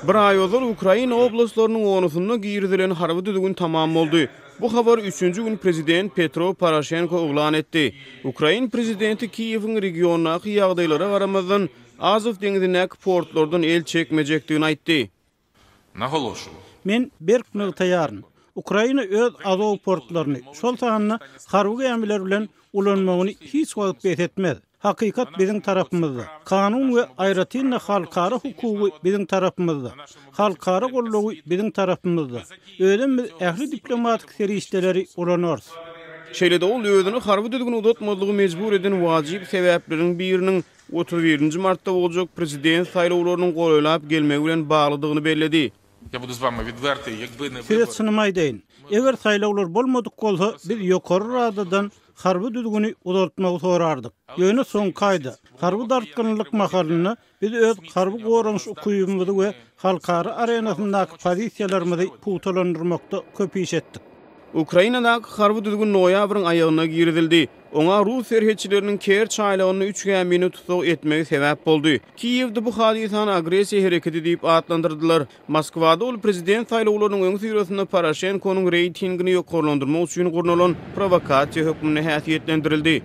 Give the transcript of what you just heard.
Bir aý ozal Ukraina oblastlarynyň onusynda girizilen harby düzgün tamam boldy. Bu habary üçünji gün prezident Petro Poroşenko yglan etdi. Ukrain prezidenti Kiýewiň regiondaky ýagdaýlara garamazdan, Azow deňzindäki portlardan el çekmejekdigini aýtdy. Men berk nygtaýaryn, Ukraina öz Azow portlaryny, şol sanda harby gämiler bilen ulanmagyny hiç wagt bes etmez. Hakykat biziň tarapymyzda. Kanun we aýratyn-da halkara hukugy biziň tarapymyzda. Halkara goldawy biziň tarapymyzda. Özem biz ähli diplomatik serişdeleri ulanarys. Şeýle-de ol özüni harby düzgüni uzatmazlygy mejbur eden wajyp sebäpleriň biriniň 31-nji martda boljak prezident saýlawlarynyň golaýlap gelmegi bilen baglydygyny belledi. Size çynymy aýdaýyn, eger saýlawlar bolmadyk bolsa, biz Ýokary Radadan harby düzgüni uzaltmagy sorardyk. Ýöne soňky aýda, harby dartgynlylyk mahalynda biz öz harby goranyş ukybymyzy we halkara arenasyndaky pozisiýalarymyzy pugtalandyrmakda köp iş etdik. Ukrainadaky harby düzgün noýabryň aýagynda girizildi. Oňa rus serhetçileriniň Kerç aýlagynda üç gämini tussag etmegi sebäp boldy. Kiýewde bu hadysany agressiýa hereketi diýip atlandyrdylar. Moskwada ol prezident saýlawlarynyň öňüsyrasynda Poroşenkonyň reýtingini ýokarlandyrmak üçin gurnalan prowokasiýa hökmünde häsiýetlendirildi.